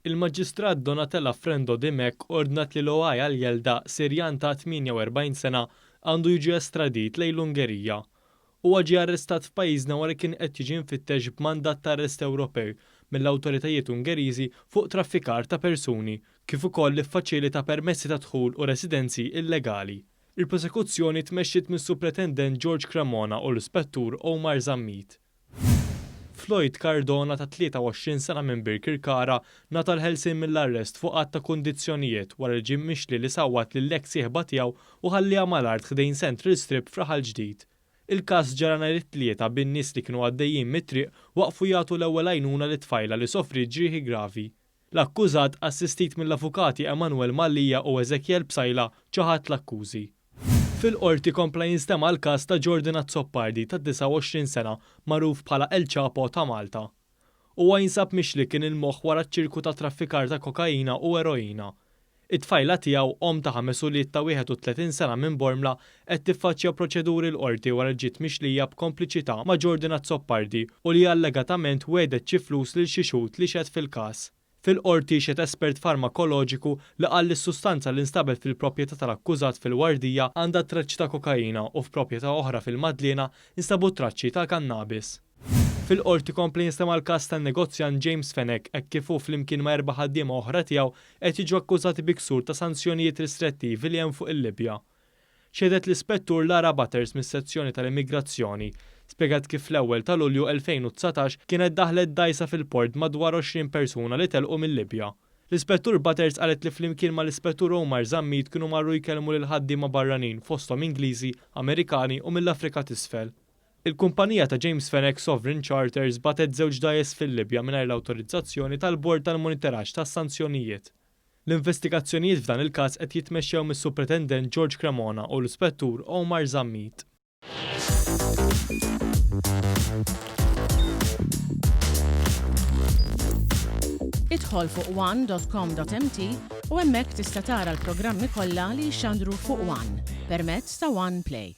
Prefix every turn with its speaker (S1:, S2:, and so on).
S1: Il-Maġistrat Donatella Frendo Dimech ordnat li Loai Aljelda, Sirjan ta' 48 sena, għandu jiġi estradit lejn l-Ungerija. Huwa ġie arrestat f'pajjiżna wara li kien qed jiġi mfittex b'mandat ta' arrest Ewropew mill-awtoritajiet Ungeriżi fuq traffikar ta' persuni, kif ukoll li ffaċilita permessi ta' dħul u residenzi illegali. Il-prosekuzzjoni tmexxiet mis-Supretendent George Cremona u l-Ispettur Omar Zammit. Floyd Cardona ta' 23 sena minn Birkirkara ngħata l-ħelsien mill-arrest fuq għadd ta' kundizzjonijiet wara li ġie mixli li sawwat lill-eks sieħba tiegħu u ħalliha mal-art ħdejn Central Strip f'Raħal Ġdid. Il-każ ġara nhar it-Tlieta bin-nies li kienu għaddejjin mit-triq waqfu jagħtu l-ewwel għajnuna lit-tfajla li sofriet ġrieħi gravi. L-akkużat, assistit mill-avukati Emanuel Mallia u Ezekiel Psaila, ċaħad l-akkużi. Fil-Qorti kompla jinstema' l-każ ta' Jordan Azzopardi ta' 29 sena, magħruf bħala El Chapo ta' Malta. Huwa jinsab mixli kien il-moħħ wara ċ-ċirku ta' traffikar ta' kokaina u eroina. It-tfajla tiegħu, omm ta' ħames ulied ta' 31 sena minn Bormla, qed tiffaċċja proċeduri l-Qorti wara li ġiet mixlija b'kompliċità ma' Jordan Azzopardi u li allegatament wegħdet xi flus lil xi xhud li xehed fil-każ. Fil-Qorti xehed espert farmakoloġiku li qal li s-sustanza li nstabet fil-proprjetà tal-akkużat fil-Wardija għandha traċċi ta' kokaina u f'proprjetà oħra fil-Madliena nstabu traċċi ta' kannabis. Fil-Qorti kompla jinstema' l-każ tan-negozjant James Fenech hekk kif hu flimkien ma' erba' ħaddiema oħra tiegħu qed jiġu akkużati bi ksur ta' sanzjonijiet ristrettivi li hemm fuq il-Libja. Xehdet l-Ispettur Lara Butters mis-Sezzjoni tal-Immigrazzjoni. Spjegat kif fl-ewwel ta' Lulju 2019 kienet daħlet dgħajsa fil-port b'madwar 20 persuna li telqu mil-Libja. L-Ispettur Butters qalet li flimkien mal-Ispettur Omar Zammit kienu marru jkellmu lil ħaddiema barranin fosthom Ingliżi, Amerikani u mill-Afrika t'Isfel. Il-kumpanija ta' James Fenech Sovereign Charters bagħtet żewġ dgħajjes fil-Libja mingħajr l-awtorizzazzjoni tal-Bord tal-Monitoraġġ tas-Sanzjonijiet. L-investigazzjonijiet f'dan il-każ qed jitmexxew mis-Supretendent George Cremona u l-Ispettur Omar Zammit.
S2: Idħol fuq one.com.mt u hemmhekk tista' tara l-programmi kollha li jixxandru fuq One permezz ta' One Play.